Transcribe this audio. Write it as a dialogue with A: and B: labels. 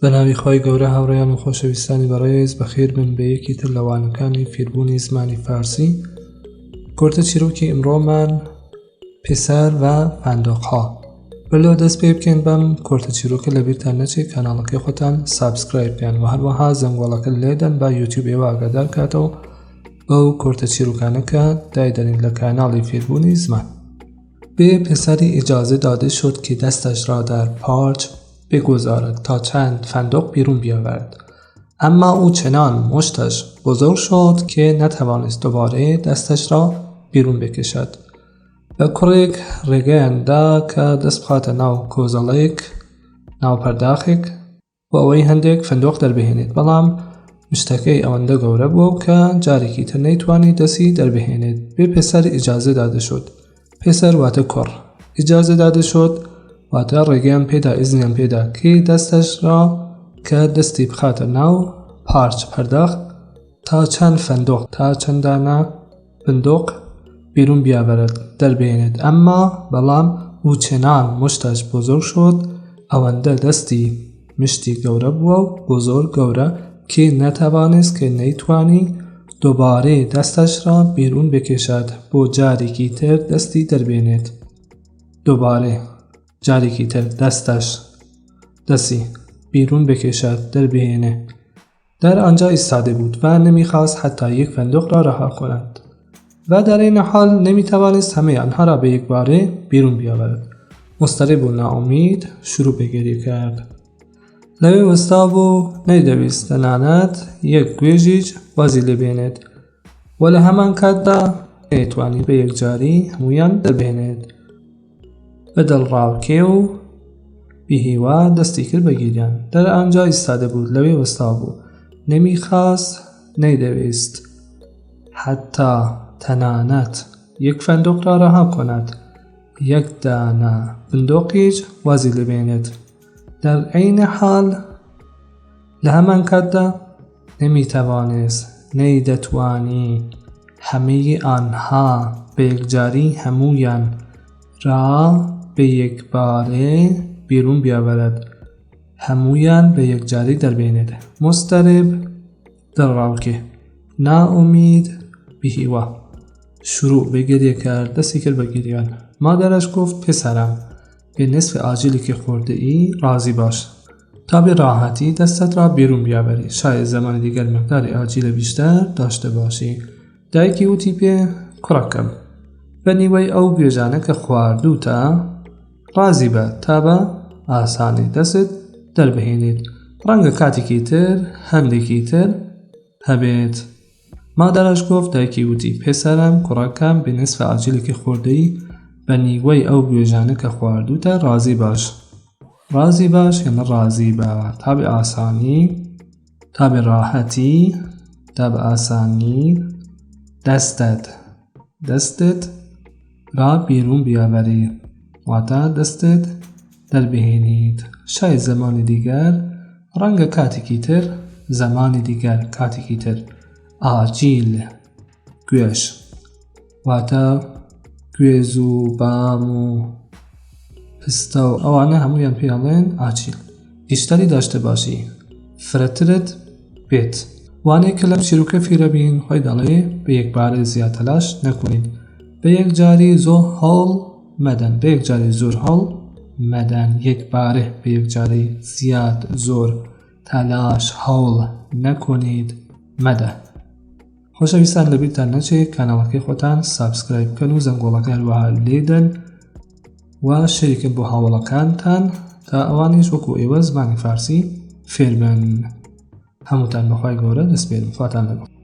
A: بە ناوی خوای گەورە هاوڕێیان و خۆشەویستانی بەڕێز بەخێر بن بە یەکی تر لە وانەکانی فێربوونی زمانی فارسی کورتە چیرۆکی ئمڕۆمان پسر و فندقها بەر لەوە دەست پێ بکەین بەم کورتە چیرۆکە لەبیرتان نەچێت کاناڵەکەی خۆتان subscribe بکەن و هەروەها زەنگۆڵەکە لێدەن با یوتیوب ئێوە ئاگادار کاتەوە بەو کورتە چیرۆکانە کە دایدەنین لە کاناڵی فێربوونی زمان. به پسری اجازه داده شد که دستش را در پارچ بگذارد تا چند فندق بیرون بیاورد اما او چنان مشتش بزرگ شد که نتوانست دوباره دستش را بیرون بکشد. بە کوڕێک ڕێگەیان دا کە دەست بخاتە ناو کۆزەڵێک ناو پەرداخێک بۆ ئەوەی هەندێک فندۆق دەربهێنێت بەڵام مشتەکەی ئەوەندە گەورە بووە و کە جارێکی تر نەیتوانی دەستی دەربهێنێت بێ پسر اجازه داده شد پسر واتە کوڕ اجازه داده شد واتە ڕێگەیان پێدا ئیزنیان پێدا که دستش را کە دەستی بخاتە ناو پارچ پەرداخ تا چەند فندق تا چەند دانە بندق بیرون بیاورد دەربێنێت ئەمما بەڵام او چنان مشتش بزرگ شد ئەوەندە دەستی مشتی گەورە بووە و بزرگ گەورە که نتوانست کە نەیتوانی دوباره دستش را بیرون بکشد بۆ جارێکی تر دەستی دەربێنێت دوباره جارێکی تر دستش دەستی بیرون بکشد دەربهێنێ در آنجا ایستاده بود و نمیخواست حتی یک فندق را رها کند و در این حال نمیتوانست همه آنها را به یک باره بیرون بیاورد مضطرب و ناامید شروع به گریه کرد لەوێ وەستا بوو نەیدەویست تەنانەت یەک گوێژیش وازی لێ بێنێت و لە هەمان کاتدا نەیتوانی بە یەکجاری هەمویان دەربهێنێت بە دڵڕاوکێ و بیهیوا دەستی کرد بە گیریان در آنجا ایستاده بود لەوێ وەستا بوو نەمیخواست نەیدەویست حتی تەنانەت یک فندق را رها کند یەک دانە بندۆقیش وازی لێ بێنێت در عین حال لە هەمان کاتدا نمیتوانست نەیدەتوانی همه آنها بە یەکجاری هەموویان را بە یەکبارە بیرون بیاورد هەموویان بە یەکجاری دەربێنێت مضطرب دڵڕاوکێ ناامید بیهیوا شروع به گریه کرد دستی کرد بە گریان مادرش گفت پسرم به نصف آجیلی که خورده ای راضی باش تا به راحتی دستت را بیرون بیاوری شاید زمان دیگر مقدار آجیل بیشتر داشته باشی دایکی وتی پێ کوڕەکەم بە نیوەی ئەو گوێژانە کە خواردووتە ڕازی بە تا بە ئاسانی دەستت دەربهێنیت ڕەنگە کاتێکی تر هەندێکی تر هەبێت مادرش گفت دایکی وتی پسرم کوڕەکەم به نصف آجیلی که خورده ای بە نیوەی ئەو گوێژانە کە خواردووتە ڕازی باش ڕازی باش یعنی ڕازی بە تا بە ئاسانی تا بە ڕاحەتی تا بە ئاسانی دەستت دەستت را بیرون بیاوری واتە دەستت دەربهێنیت شاید زمانی دیگر ڕەنگە کاتێکی تر زمانی دیگر کاتێکی تر ئاجیل گوێش واتە گوێز و بام و پستە و ئەوانە هەمویان پێ ئەڵێن ئاچیل بیشتری داشتە باشی فرەترت بێت وانەیە کە لەم چیرۆکە فیرەبین خۆی دەڵێ بە یەکبارە زیاد تەلاش نەکونین بە یەکجاری زۆر هەوڵ مەدەن بە یەکجاری زۆر هەوڵ مەدەن یەکبارە بە یەکجاری زیاد زۆر تەلاش هەوڵ نەکونید مەدە. خۆشەویستان لەبیرتان نەچێ کاناڵەکەی خۆتان subscribe بکەن و زەنگۆڵەکە هەروەها لێدەن و share ی کەن بۆ هاوڵەکانتان تا ئەوانیش وەکو ئێوە زمانی فارسی فێربن هەمووتان بەخوای گەورە دەسپێرم خواتان لەگەڵ.